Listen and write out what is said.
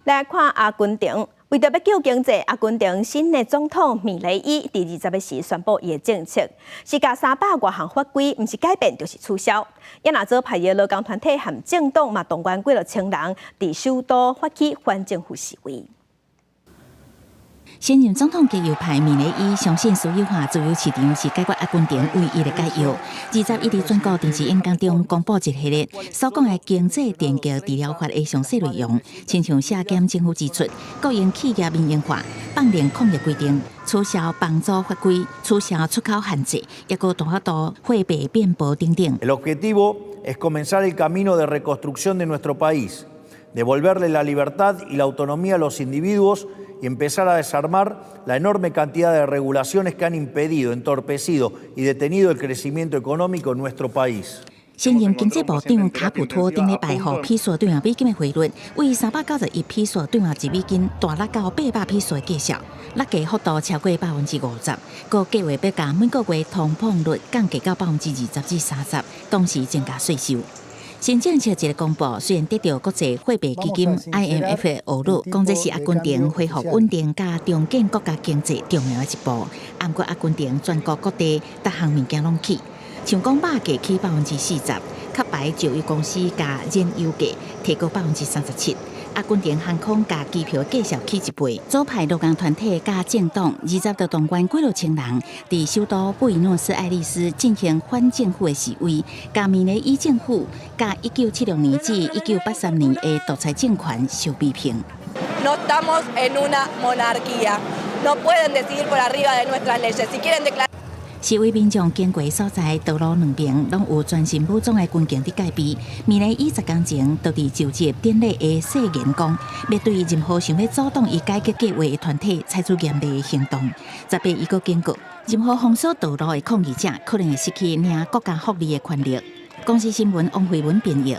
來看阿根廷，為著欲救經濟，阿根廷新的總統米雷伊佇20時宣布伊的政策，是共三百外項法規，毋是改變就是取消。也若左派的勞工團體和政黨嘛動員幾落千人，佇首都發起反政府示威。現任總統極右派米雷伊相信私有化自由市場是解決阿根廷唯一的解藥。20伊佇全國電視演講中公布一系列所講的經濟變革治療法的詳細內容，親像削減政府支出、國營企業民營化、放寬抗疫規定、取消房租法規、取消出口限制，抑閣大幅度貨幣變薄等等。 El objetivo es comenzar el camino de reconstrucción de nuestro país, devolverle la libertad y la autonomía a los individuos y empezar a desarmar la enorme cantidad de regulaciones que han impedido, entorpecido y detenido el crecimiento económico en nuestro país. 現任經濟部長卡普托頂禮拜予披索對換美金的匯率，為391披索兌換1美金，大落到800披索的價數，落價幅度超過50%。閣計劃欲共每個月通膨率降低到20%至30%，同時增加稅收。新政策一个公布，雖然得著國際貨幣基金 IMF 的呵咾，講這是阿根廷恢復穩定佮重建國家經濟重要的一步。毋過阿根廷全國各地逐項物件攏起，像講肉價起40%，殼牌石油公司共燃油價提高37%。阿根廷航空佮機票價數起一倍。左派勞工團體佮政黨20就動員幾落千人，佇首都布宜諾斯艾利斯進行反政府的示威，共米雷伊政府佮1976年至1983年的獨裁政權相批評。 No estamos en una monarquía, no pueden decidir por arriba de nuestras leyes. Si quieren declarar 示威民眾經過所在道路兩邊，攏有全身武裝的軍警佇戒備。米雷伊10工前就佇就職典禮的誓言講，欲對任何想欲阻擋伊改革計劃的團體採取嚴厲的行動。18伊閣警告，任何封鎖道路的抗議者可能會失去領國家福利的權利。公視新聞王慧文編譯。